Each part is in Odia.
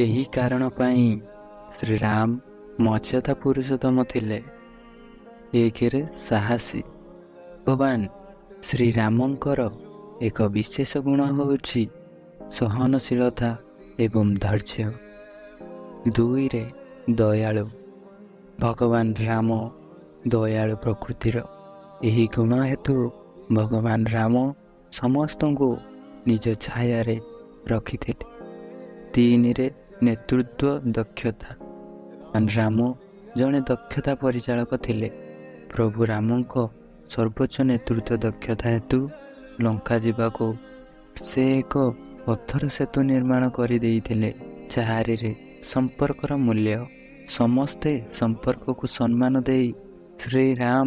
ଏହି କାରଣ ପାଇଁ ଶ୍ରୀରାମ ମର୍ଯ୍ୟାଦା ପୁରୁଷୋତ୍ତମ ଥିଲେ। 1ରେ ସାହସୀ। ଭଗବାନ ଶ୍ରୀରାମଙ୍କର ଏକ ବିଶେଷ ଗୁଣ ହେଉଛି ସହନଶୀଳତା ଏବଂ ଧୈର୍ଯ୍ୟ। 2ରେ ଦୟାଳୁ। ଭଗବାନ ରାମ ଦୟାଳୁ ପ୍ରକୃତିର। ଏହି ଗୁଣ ହେତୁ ଭଗବାନ ରାମ ସମସ୍ତଙ୍କୁ ନିଜ ଛାୟାରେ ରଖିଥିଲେ। 3ରେ ନେତୃତ୍ୱ ଦକ୍ଷତା। ରାମ ଜଣେ ଦକ୍ଷତା ପରିଚାଳକ ଥିଲେ। ପ୍ରଭୁ ରାମଙ୍କ ସର୍ବୋଚ୍ଚ ନେତୃତ୍ୱ ଦକ୍ଷତା ହେତୁ ଲଙ୍କା ଯିବାକୁ ସେ ଏକ ପଥର ସେତୁ ନିର୍ମାଣ କରିଦେଇଥିଲେ। 4ରେ ସମ୍ପର୍କର ମୂଲ୍ୟ। ସମସ୍ତେ ସମ୍ପର୍କକୁ ସମ୍ମାନ ଦେଇ ଶ୍ରୀରାମ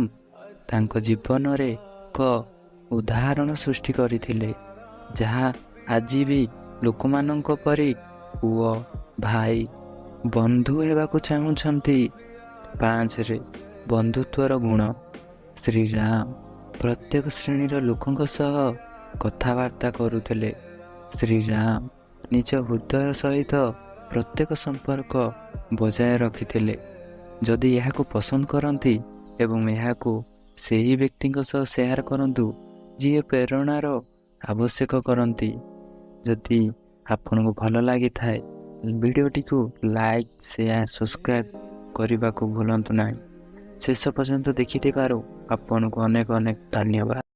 ତାଙ୍କ ଜୀବନରେ ଏକ ଉଦାହରଣ ସୃଷ୍ଟି କରିଥିଲେ, ଯାହା ଆଜି ବି ଲୋକମାନଙ୍କ ପରି ପୁଅ, ଭାଇ, ବନ୍ଧୁ ହେବାକୁ ଚାହୁଁଛନ୍ତି। 5ରେ ବନ୍ଧୁତ୍ୱର ଗୁଣ। ଶ୍ରୀରାମ ପ୍ରତ୍ୟେକ ଶ୍ରେଣୀର ଲୋକଙ୍କ ସହ କଥାବାର୍ତ୍ତା କରୁଥିଲେ। ଶ୍ରୀରାମ ନିଜ ହୃଦୟ ସହିତ ପ୍ରତ୍ୟେକ ସମ୍ପର୍କ ବଜାୟ ରଖିଥିଲେ। ଯଦି ଏହାକୁ ପସନ୍ଦ କରନ୍ତି ଏବଂ ଏହାକୁ ସେହି ବ୍ୟକ୍ତିଙ୍କ ସହ ସେୟାର କରନ୍ତୁ ଯିଏ ପ୍ରେରଣାର ଆବଶ୍ୟକ କରନ୍ତି। ଯଦି ଆପଣଙ୍କୁ ଭଲ ଲାଗିଥାଏ, ଭିଡ଼ିଓଟିକୁ ଲାଇକ୍, ସେୟାର, ସବସ୍କ୍ରାଇବ୍ କରିବାକୁ ଭୁଲନ୍ତୁ ନାହିଁ। ଶେଷ ପର୍ଯ୍ୟନ୍ତ ଦେଖିଥିବାରୁ ଆପଣଙ୍କୁ ଅନେକ ଅନେକ ଧନ୍ୟବାଦ।